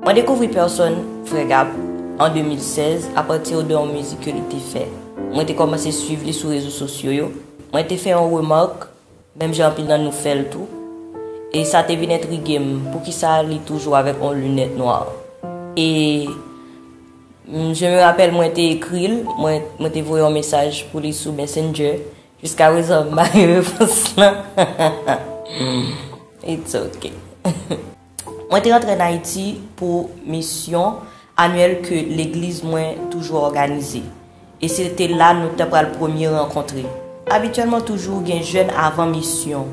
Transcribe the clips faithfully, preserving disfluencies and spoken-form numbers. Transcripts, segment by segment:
Mwen dekouvri pèsòn Frè Gab an de mil sèz apati de yon mizik ke li te fè. Mwen te kòmanse swiv li sou rezo sosyo yo. Mwen te fè yon remak, menm jan anpil nan nou fè l tou. E sa te vin entrige m, poukisa li toujou avèk yon linèt nwa. E mm, je me rappelle, mwen te ekri l, mwen, mwen te voye yon mesaj pou li sou Messenger. Jiskaprezan, m pa gen repons lan. It's ok. Mwen te rantre an Ayiti pou misyon anyèl ke legliz mwen toujou òganize. E se te la nou te pral premye rankontre. Abityèlman, toujou gen jèn avan misyon.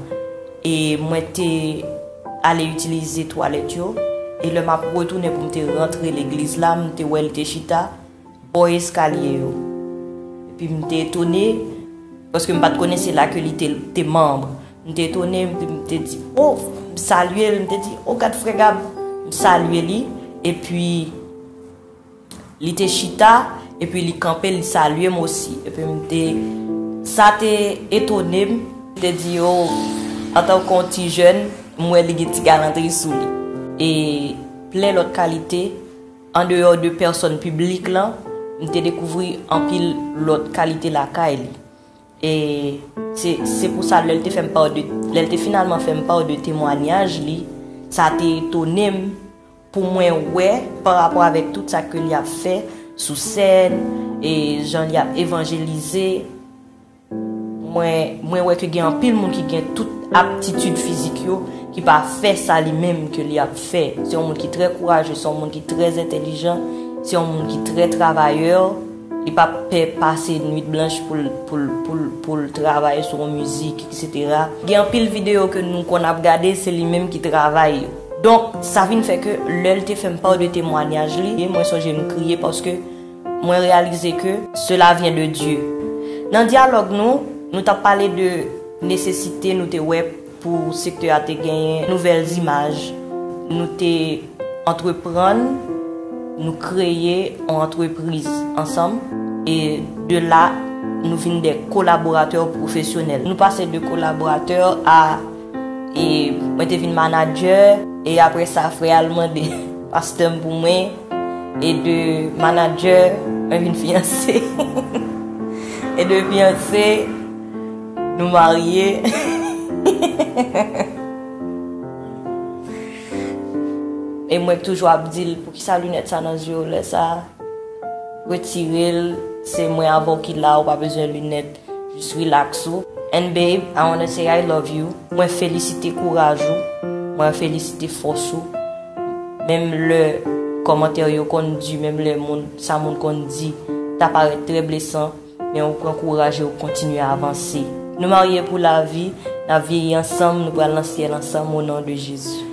E mwen te ale itilize twalèt yo. E lè m ap retounen pou m te rantre legliz la, m te wè li te chita bò eskalye yo. Epi m te etone, paske m pa t konnen se la ke li te, te manm. M te etone, m te, m te di, "O," m salye l, m te di, "O, gad Frè Gab." M salye li, epi li te chita, epi li kanpe, li salye m osi. Epi m te, sa te etone m, m te di, "O, antanke yon ti jèn, m wè li gen ti galantri sou li." E plen lòt kalite, andeyò de pèsòn piblik lan, m te dekouvri anpil lòt kalite lakay li. E se, se pou sa, lè l te fè m pa de, lè l te finalman fè m pa de temwanyaj li, sa te etone m pou mwen wè, pa rapò avèk tout sa ke li ap fè sou sèn, e jan li ap evanjelize. Mwen, mwen wè ke gen anpil moun ki gen tout aptitid fizik yo, ki pa fè sa li menm ke li ap fè. Se yon moun ki trè kouraje, se yon moun ki trè entèlijan, se yon moun ki trè travayè, li pa pè pase nwit blanch pou l, pou l, pou l, pou l travay sou yon mizik, et cetera. Gen anpil videyo ke nou konn ap gade, se li menm ki travay yo. Donk, sa vin fè ke lè l te fè m pa de temwanyaj li, mwen sonje m kriye paske mwen reyalize ke cela vient de Dieu. Nan dyalòg nou, nou t ap pale de nesesite nou te wè pou sektè a te genyen nouvèl imaj. Nou te antreprann, nou kreye yon antrepriz ansanm. E de la, nou vin de kolaboratè pwofesyonèl. Nou pase de kolaboratè a, e mwen te vin manadjè, e apre sa, frè a l mande pastè m pou mwen, e de manadjè, mwen vin fiyanse. E de fiyanse, nou marye. E mwen toujou ap di l, "Poukisa linèt sa nan zye w lè sa? Retire l, se mwen avè w ki la, ou pa bezwen linèt, jis relax ou." And babe, I wanna say I love you. Mwen felisite kouraj ou, mwen felisite fòs ou. Menm lè kòmantè yo konn di, menm lè moun, sa moun konn di, ta parèt trè blesan, men ou pran kouraj e ou kontinye avanse. Nou marye pou lavi, n ap vyeyi ansanm, nou pral nan syèl ansanm, o non de Jezi.